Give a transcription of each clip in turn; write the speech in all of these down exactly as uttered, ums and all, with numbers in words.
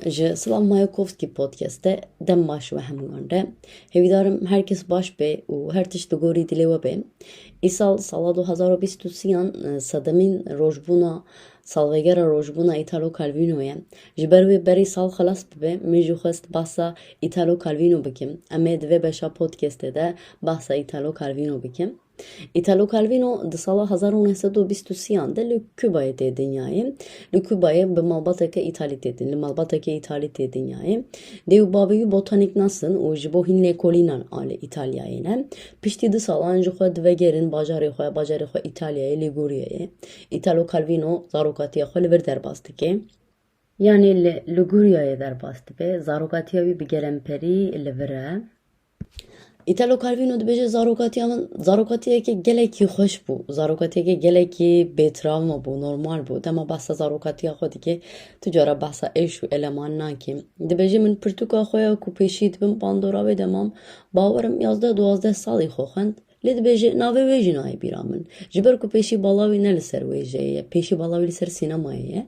Ji Slav Mayakovski podcast'e dem baş we hemûyan re. Hêvîdarim her kes baş be û her tişt li gorî dilê we be. Îsal sala du hezar û bîst û sêyan, e, sedemîn rojbûna, salvegera rojbûna Italo Calvino ye. Ji ber wê berî sal xilas bibe, min jî xwest behsa Italo Calvino bikim. Em ê di vê beşa podcast'ê de behsa Italo Calvino bikim. Italo Calvino di sala hezar û neh sed û bîst û sêyan de li Kubayê tê dinyayê. Li Kubayê bi malbateke Îtalî tê din, li malbateke Îtalî tê dinyayê. Dê û bavê wî botanîknas in û ji bo hîn lêkolînan a li Îtalyayê ne. Piştî du salan ji xwe divegerin bajarê xwe, bajarê xwe Îtalyayê, Liguryayê. Italo Calvino zarokatiya xwe li vir derbas dike. Yanî li Liguryayê derbas dibe, zarokatiya wî bi gelemperî li vir e. Italo Calvino dibêje, zarokatiya min zarokatiyeke gelekî xweş bû, zarokatiyeke gelekî bêtravma bû, normal bû. Dema behsa zarokatiya xwe dike, tu cara behsa êş û eleman nake. Dibêje, min pirtûka xwe ya ku pêşî di bin bandora wê de mam, bawerim yazdeh duwazdeh salî xwe xwend. Lê dibêje, navê wê jî nayê bîra min. Ji ber ku pêşî bala wî ne li ser wêjeyê ye, pêşî bala wî li ser sînemayê ye.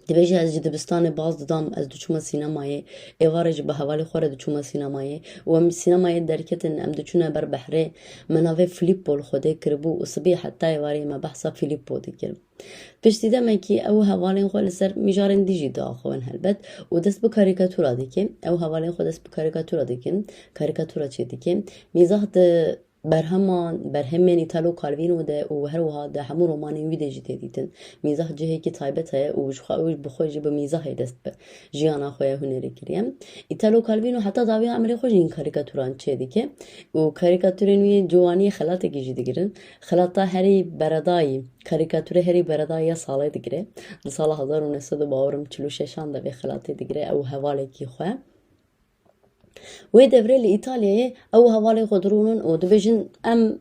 Dibêje, ez ji dibistanê baz didam, ez diçûme sînemayê. Êvarê jî bi hevalê xwe re diçûme sînemayê. Û em sînemayê derketin, em diçûne ber behrê. Me navê Filippo li Xwedê kiribû û sibê heta êvarê me behsa Filippo dikir. Piştî demekî ew û hevalên xwe li ser mijarên dî jî diaxivin helbet û dest bi karîkatûra dike. Ew hevalên xwe dest bi karîkatûra dikin, karîkatûra çêdike. Mîzah di berheman, berhemên Italo Calvino de û her wiha di hemû romanên wî de jî tê dîtin. Mîzah cihekî taybet heye û ji xwe ew bi xwe jî bi mîzahê dest bi jiyana xwe ya hunerî kiriye. Italo Calvino heta dawiya emrê xwe jî hîn karîkatûran çêdike û karîkatûrên wî ciwaniyê xelatekî jî digirin. Xelata herî beredayî, karîkatûrê herî beredayî ya salê digire. Di sala hezar û neh sed û bawerim çil û şeşan de vê xelatê digire, ew û hevalekî xwe. Wê devrê li Îtalyayê ew û hevalên xwe dirûnin û dibêjin, em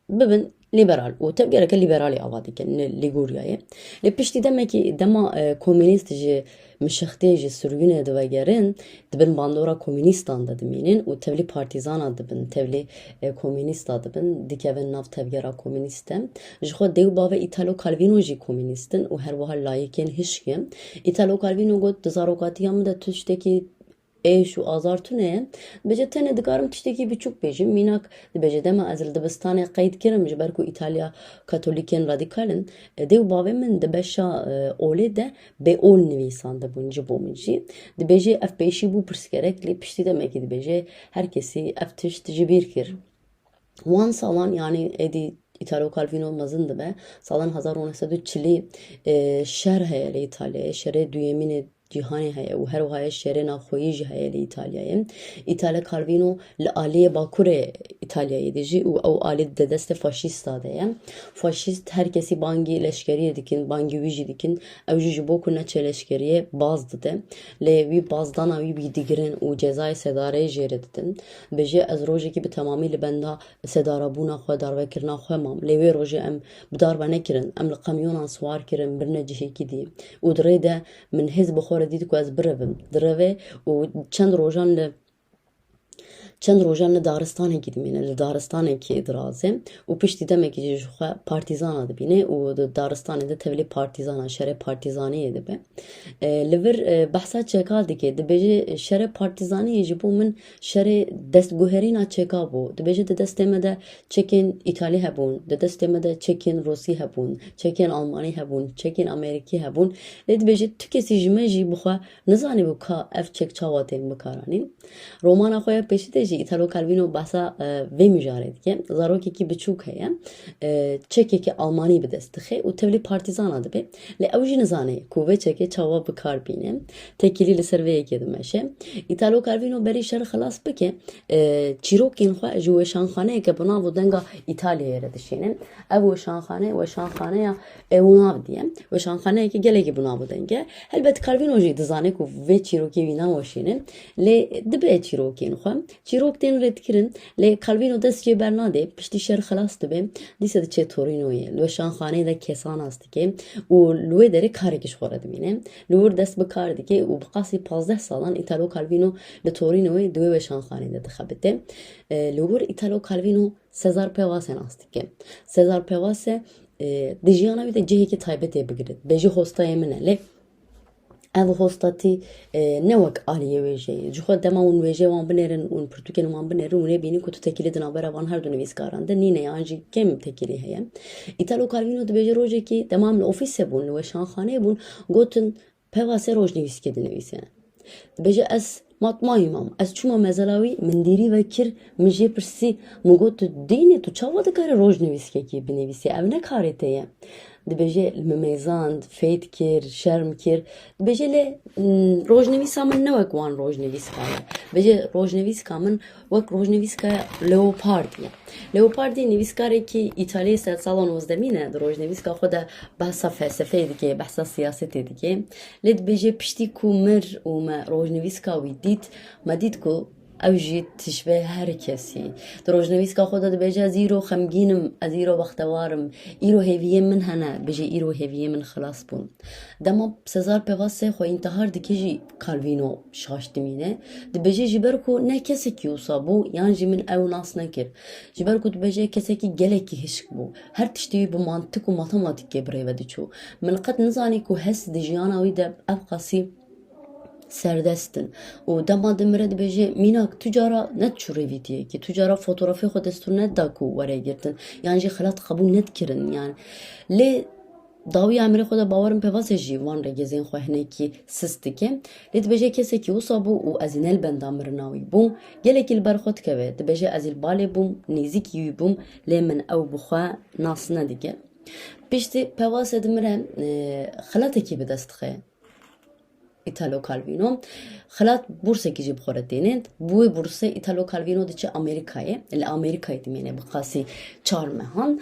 bibin lîberal û tevgereke lîberalî ava dikin li Lîguryayê. Lê piştî demekî dema, e, komînîst ji mişextê, ji sirgûnê divegerin, di bin bandora komînîstan de dimînin û tevlî partîzana dibin, tevlî, e, komînîsta dibin, dikevin nav tevgera komînîst de. Ji xwe dê û bavê Italo Calvino jî komînîst in û her wiha layikên hişk in. Italo Calvino got, di zarokatiya min de tiştekî êş û azar tune ye. Dibêje, tenê dikarim tiştekî biçûk bêjim. Mînak, dibêje, dema ez li dibistanê qeyd kirim, ji ber ku Îtalya Katolîkên radîkal in, e, dê û bavê min di beşa, e, olê de bê ol nivîsandibûn ji bo min jî. Dibêje, ev pêşî bû pirsgerek, lê piştî demekî dibêje, her kesî ev tişt ji bîr kir. Wan salan, yanî êdî Italo Calvino mezin dibe, salan hezar û neh sed û çilî, e, şer heye li Îtalyayê, şerê duyemînê cîhanê heye û her wiha ye şerê navxweyî jî heye li Îtalyayê. Italo Calvino li aliyê bakurê Îtalyayê dijî û ew alî di destê faşîsta de ye. Faşîst her kesî bangî leşkeriyê dikin, bangî wî jî dikin. Ew jî ji bo ku neçe leşkeriyê baz dide. Lê wî bazdana wî bî digirin û cezayê sedareyê jê re didin. Dibêje, ez rojekî bi temamî li benda sedarabûna xwe, darvekirina xwe mam. Lê wê rojê em bi darve nekirin. Em li kamyonan siwar kirin, birine cihekî dî. Û di rê de min hêz bi xwe re dît ku ez birevim. Direve û çend rojan li, çend rojan li daristanekî dimîne, li daristanekî dirazê û piştî demekî jî ji xwe partîzana dibîne û di daristanê de tevlî partîzana, şerê partîzaniyê dibe. E, li vir, e, behsa çeka dike. Dibêje, şerê partîzaniyê ji bo min şerê destguherîna çeka bû. Dibêje, di destê me de çekên Îtalî hebûn, di destê me de çekên Rûsî hebûn, çekên Almanî hebûn, çekên Amerîkî hebûn. Lê dibêje, tu kesî ji me jî bi xwe nizanîbû ka ev çek çawa tên bikaranîn. Romana xwe ya pêşî de jî Italo Calvino behsa, e, vê mijarê dike. Zarokekî biçûk heye, e, çekekî Almanî bi dest dixe û tevlî partîzana dibe. Lê ew jî nizane ku vê çekê çawa bi kar bîne. Têkilî li ser vê yekê dimeşe. Italo Calvino berî şer xilas bike, e, çîrokên xwe ji weşanxaneyeke bi nav û denga Îtalyayê re dişîne. Ev weşanxane, weşanxaneya Eunavdi ye. Weşanxaneyeke gelekî bi nav û deng e. Helbet Calvino jî dizane ku vê çîrokê wî naweşîne. Lê dibe çîrokên xwe. Çîrok tên rêdkirin, lê Calvino dest jê bernade, piştî şer xilas dibe, dîsa diçe Torinoyê. Li weşanxaneyê de kesan nas dike û li wê derê karekî ji xwe re dimîne. Li wir dest bi kar dike û bi qasî pazdeh salan Italo Calvino li Torinoyê di wê weşanxaneyê de dixebite. E, li wir Italo Calvino Cesare Pavese nas dike. Cesare Pavese, e, di jiyana wî de cihekî taybetê bigire. Bêje hostayê min e, lê Ev hostatî, e, ne wek aliyê wêjeyê. Ji xwe dema hûn wêjeyê wan binêrin, hûn pirtûkên wan binêrin, hûn ê bînin ku tu tekîlî di navbera van her du nivîskaran de nîne yan jî kêm tekîlî heye. Italo Calvino dibêje, rojekî dema em li ofîsê bûn, li weşanxaneyê bûn, gotin, Pevase rojnivîskê dinivîse. Dibêje, ez matmayî mam, ez çûma mezela wî, min dîrî ve kir, min jê pirsî, min got, tu dîn î, tu çawa dikarî rojnivîskekî binivîsî? Ev ne karê te ye. Dibêje, li min mêzand, fêt kir, şerm kir. Dibêje, lê, mm, rojnivîsa min ne wek wan rojnivîska ye. Dibêje, rojnivîska min wek rojnivîska Leopardi ye. Leopardi nivîskarekî Îtalî sedsala nozdemîn e, di rojnivîska xwe de behsa felsefeyê dike, behsa siyasetê dike. Lê dibêje, piştî ku mir û me rojnivîska wî dît, me dît ku ew jî tişbê her kesî. Di rojnivîska xwe de dibêje, ez îro xemgîn im, ez îro bextewar im, îro hêviyên min hene, dibêje, îro hêviyên min xilas bûn. Dema Cesare Pavese xwe întihar dike jî Calvino şaş dimîne. Dibêje, ji ber ku ne kesekî wisa bû, yan jî min ew nas nekir. Ji ber ku dibêje, kesekî gelekî hişk bû. Her tiştê wî bi mantiq û matematîkê bi rê ve diçû. Min qet nizanî ku hest di jiyana wî de ev qasî serdest in. Û dema dimire dibêje, mînak tu cara nediçû rêvîtiyekî, tu cara fotografê xwe destûr nedida ku were girtin. Yan jî xelat qebûl nedikirin. Yan lê dawiya emirê xwe de bawer im Pevase jî van rêgezên xwe hinekî sist dike. Lê dibêje, kesekî wisa bû û ez ê ne li benda mirina wî bûm. Gelekî li ber xwe dikeve. Dibêje, ez ê li balê bûm, nêzîkî wî bûm, lê min ew bi xwe nas nedike. Piştî Pevase dimire, e, xelatekî bi dest dixe Italo Calvino. Xelat bursekî jî bi xwe re têne. Bi wê bursê Italo Calvino diçe Amerîkayê. Li Amerîkayê dimêne bi qasî çar mehan.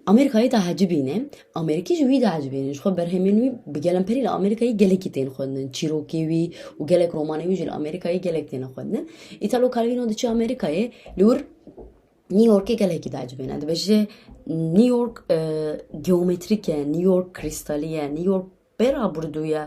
Amerîkayê diecibîne. Amerîkî jî wî diecibîne. Ji xwe berhemên wî bi gelemperî li Amerîkayê gelekî tên xwendin. Çîrokê wî û gelek romanê wî jî li Amerîkayê gelek têne xwendin. Italo Calvino diçe Amerîkayê, li wir New Yorkê gelekî diecibîne. Dibêje, New York, e, geometrîk e, New York krîstalî ye, New York pê rabûrdû ye,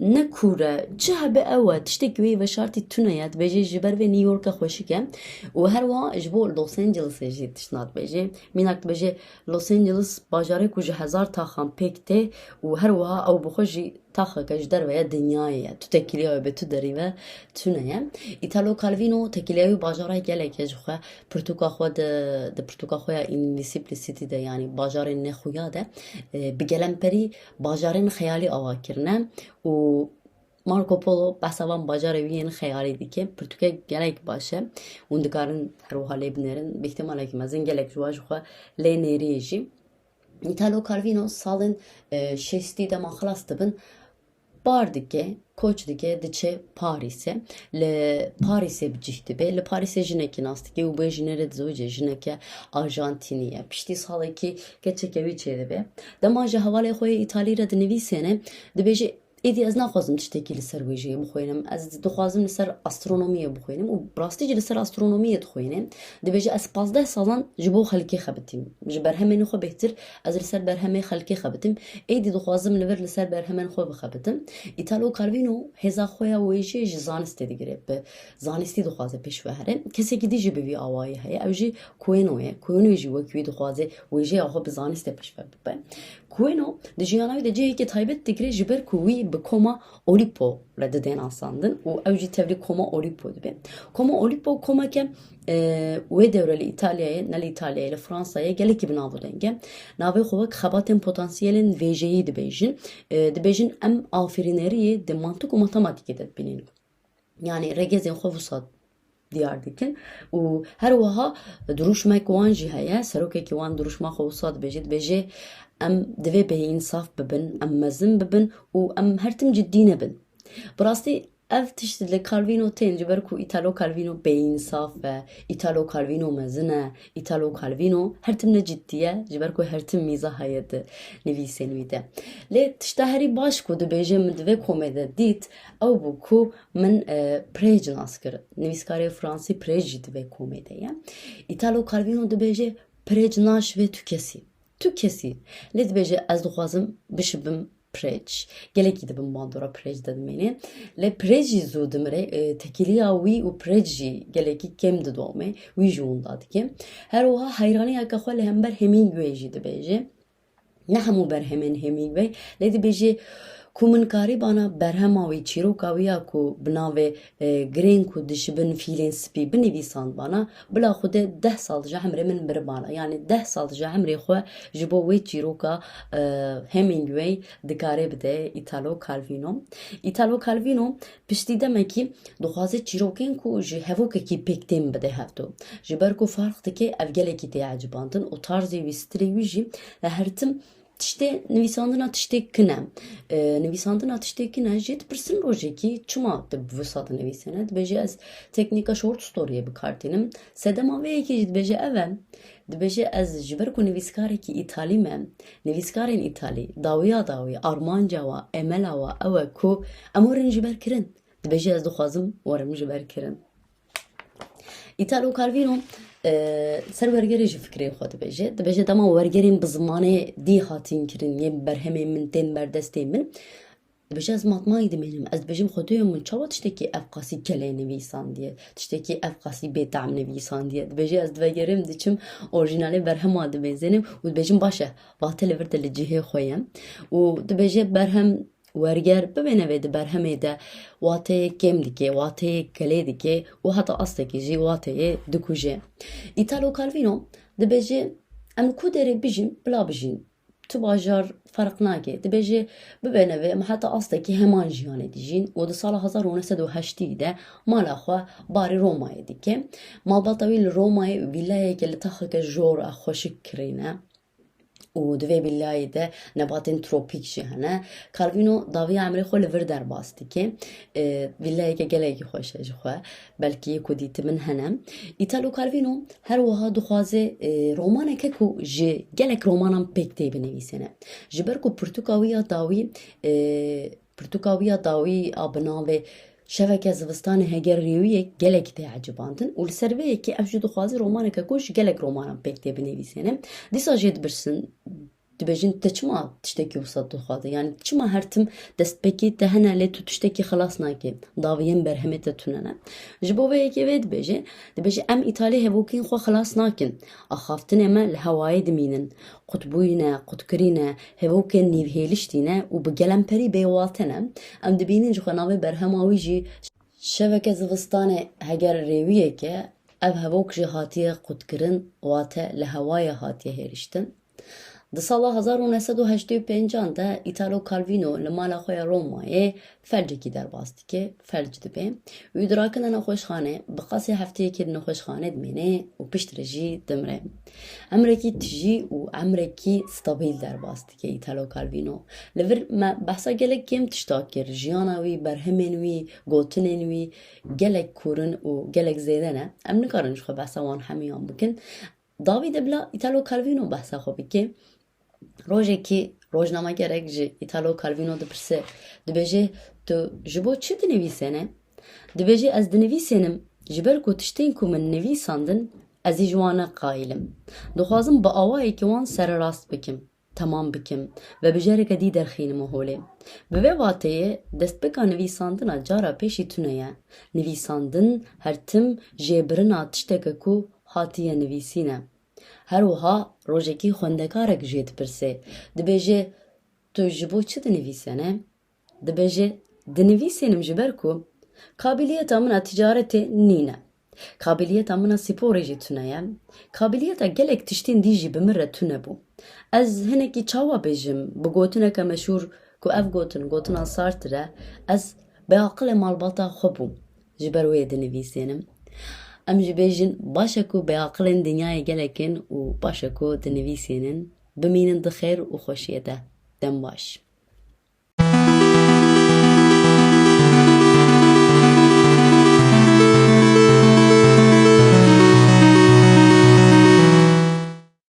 ne kûr e, çi hebe ew e, tiştekî wê veşartî tune ye. Dibêje, ji ber vê New York e xweşik e. Û her wiha ji bo Los Angelesê jî tiştna dibêje. Mînak dibêje, Los Angeles bajarê ku ji hezar taxan pêk tê û her wiha ew bi xwe jî taxeke ji derve ye dinyayê ye. Tu tekîliya wê bi tu derî ve tune ye. Italo Calvino tekîliya wî bajara gelek e ji xwe. Pirtûka xwe di, di pirtûka xwe ya Invisible City de, yanî bajarên nexuya de, e, bi gelemperî bajarên xeyalî ava kirine û Marco Polo behsa van bajarê wî yên xeyalî dike. Pirtûkek gelek baş e. Hûn dikarin her wiha lê binêrin. Bi îhtimalekî mezin gelek ji wan ji xwe lê nêriyê jî. Italo Calvino salên, e, şêstî dema xilas dibin, bar dike, koç dike, diçe Parîsê. Li Parîsê bi cih dibe. Li Parîsê jinekî nas dike û bi wê jinê re dizewicê, jineke Arjantînî ye. Piştî salekî keçeke wî çêdibe. Dema ji hevalê xwe yê Îtalî re dinivîsêne, dibêje, êdî ez naxwazim tiştekî li ser wêjeyê bixwînim. Ez dixwazim li ser astronomiyê bixwînim û bi rastî jî li ser astronomiyê dixwîne. Dibêje, ez pazdeh salan ji bo xelkê xebitîm. Ji berhemên xwe bêhtir ez li ser berhemê xelkê xebitim. Êdî dixwazim li vir li ser berhemên xwe bixebitim. Italo Calvino hêza xwe ya wêjeyê ji zanistê digire. Bi zanistî dixwaze pêş ve here. Kesekî dî jî bi vî awayî heye. Ew jî Coelho ye. Coelho jî wek wî dixwaze wêjeya xwe bi zanistê pêş ve bibe. Coelho di jiyana wî de cihekî taybet digire, ji ber ku wî bi koma Olimpo re dide nasandin û ew jî tevlî koma Olimpo dibe. Koma Olimpo komeke, e, wê dewre li Îtalyayê, ne li Îtalyayê, li Fransayê gelekî bi nav û deng e. Navê xwe wek xebatên potansiyelên vêjeyî dibêjin. E, dibêjin, em afirîneriyê di mantiq û matematîkê de dibînin. Yanî rêgezên xwe wisa diyar dikin û her wiha dirûşmek wan jî heye. Serokekî wan dirûşma xwe wisa dibêje, dibêje, em divê bêînsaf bibin, em mezin bibin û em her tim ciddî nebin. Bi rastî ev tişt li Calvino tên, ji ber ku Italo Calvino bêînsaf e, Italo Calvino mezin e, Italo Calvino her tim ne ciddî ye, ji ber ku her tim mîza heye di nivîsên wî de. Lê tişta herî baş ku dibêje min di vê komê de dît, ew bû ku min, e, Prêc nas kir. Nivîskarê fransî Prêc jî di vê komê de ye. Italo Calvino dibêje, Prêc naşive tu kesî. Tu kesî. Lê dibêje, ez dixwazim bişibim Prêc. Gelekî di bin bandora Prêc de dimêne. Lê Prêc jî zû dimire, e, tekîliya wî û Prêc jî gelekî kêm didome. Wî jî winda dike. Her wiha heyraniyeke xwe li hember Hemingway jî dibêje. Ne hemû berhemên Hemingway, lê dibêje, Ku min karîbana berhema wî, çîroka wî ya ku bi navê, e, Girên ku dişibin fîlên spî binivîsandbana, bila Xwedê deh sal ji emrê min biribana. Yanî deh sal ji emrê xwe ji bo wê çîroka, e, Hemingway dikarê bide Italo Calvino. Italo Calvino piştî demekî dixwaze çîrokên ku ji hevokekî pêk tên bide hevdo. Ji ber ku ferq dike ev gelekî tê ecibandin û tarzê wî, stilê wî jî her tim tiştê nivîsandina tiştê kin e. E, nivîsandina tiştê kin e, jê dipirsin rojekî çima tu bi wisa dinivîsîne? Dibêje ez teknîka short storyê bi kar tînim. Sedema vê yekê jî dibêje ev e. Dibêje ez ji ber ku nivîskarekî îtalî me, nivîskarên îtalî, dawiya dawî, armanca wa, emela wa ew e ku em werin ji ber kirin. Dibêje ez dixwazim werim ji ber kirin. Italo Calvino, e, ser wergerê jî fikrê xwe dibêje. Dibêje dema wergerên bi zimanê dî hatin kirin, yên berhemên min tên ber destê min, dibêje ez matmayî dimênim. Ez dibêjim Xwedayê min çawa tiştekî ev qasî kelê nivîsandiye, tiştekî ev qasî bêtehm nivîsandiye. Dibêje ez divegerim diçim orîjinalê berhema dimêzênim û dibêjim baş e, vate li vir de li cihê xwe ye. Û dibêje berhem werger bibêne vê di berhemê de wateyê kêm dike, wateyê kelê dike û heta astekî jî wateyê dikuje. Italo Calvino dibêje, em li ku derê bijîn, bila bijîn. Tu bajar ferq nake. Dibêje, bibêne vê, em heta astekî heman jiyanê dijîn û di sala hezar û neh sed û heştî de mala xwe barê Romayê dike. Malbata wî li Romayê vîlayeke li taxeke jor a xweşik kirîne. Û di vê vîlayê de nebatên tropîk jî hene. Calvino dawiya emrê xwe li vir derbas dike. E, vîlayeke gelekî xweş e ji xwe. Belkî yê ku dîtibin hene. Italo Calvino her wiha dixwaze, e, romaneke ku ji gelek romanan pêk tê binivîsêne. Ji ber ku pirtûka wî ya dawî, e, pirtûka wî ya dawî a bi navê Şeveke Zivistanê Heger Rêwiyê gelekî tê ecibandin û li ser vê yekê ev jî dixwaze romaneke ku ji gelek romanan pêk tê binivîsêne. Dîsa jê dibirsin, dibêjin te çima tiştekî wisa dixwaze? Yanî çima her tim destpêkê te hene lê tu tiştekî xilas nakî? Dawiyên berhemê te tune ne? Ji bo vê yekê vê dibêje, dibêje em îtalî hevokên xwe xilas nakin. Axaftinê me li hewayê dimînin. Qutbûyî ne, qutkirî ne, hevokên nîvhêliştî ne û bi gelemperî bêwate ne. Em dibînin ji xwe navê berhema wî jî Şeveke Zivistanê Heger Rêwiyeke, ev hevok jî hatiye qutkirin, wate li hewayê hatiye hêriştin. Di sala hezar û neh sed û heştê û pêncan de Italo Calvino li mala xwe ya Romayê felcekî derbas dike, felc dibe. Wî dirakine nexweşxanê, bi qasî hefteyekê di nexweşxanê dimêne û piştre jî dimre. Emrekî tijî û emrekî stabil derbas dike Italo Calvino. Li vir me behsa gelek kêm tişta kir. Jiyana wî, berhemên wî, gotinên wî gelek kûrin û gelek zêde ne. Em nikarin ji xwe behsa wan hemiyan bikin. Dawî de bila Italo Calvino behsa xwe bike. Rojekî rojnamegerek ji Italo Calvino dipirse, dibêje, tu ji bo çi dinivîsêne? Dibêje, ez dinivîsênim, ji ber ku tiştên ku min nivîsandin, ez ê ji wan ne qayîl im. Dixwazim bi awayekî wan sererast bikim, temam bikim, vebijareke dî derxînime holê. Bi vê wateyê, destpêka nivîsandina cara pêşî tune ye. Nivîsandin her tim jêbirina tişteke ku hatiye nivîsîn e. Her wiha rojekî xwendekarek jê dipirse, dibêje, tu ji bo çi dinivîsene? Dibêje, dinivîsênim ji ber ku kabîliyeta min a ticaretê nîne. Kabîliyeta min a sporê jî tune ye. Kabîliyeta gelek tiştên dî jî bi min re tune bû. Ez hinekî çawa bêjim, bi gotineke meşhûr ku ev gotin, gotina Sartre e, ez bêaqilê malbata xwe bûm. Ji ber wê dinivîsênim. Em jî bêjin, baş e ku bêaqilên dinyayê gelek in û baş e ku dinivîsênin. Bimînin di xêr û xweşiyê de. Dem baş.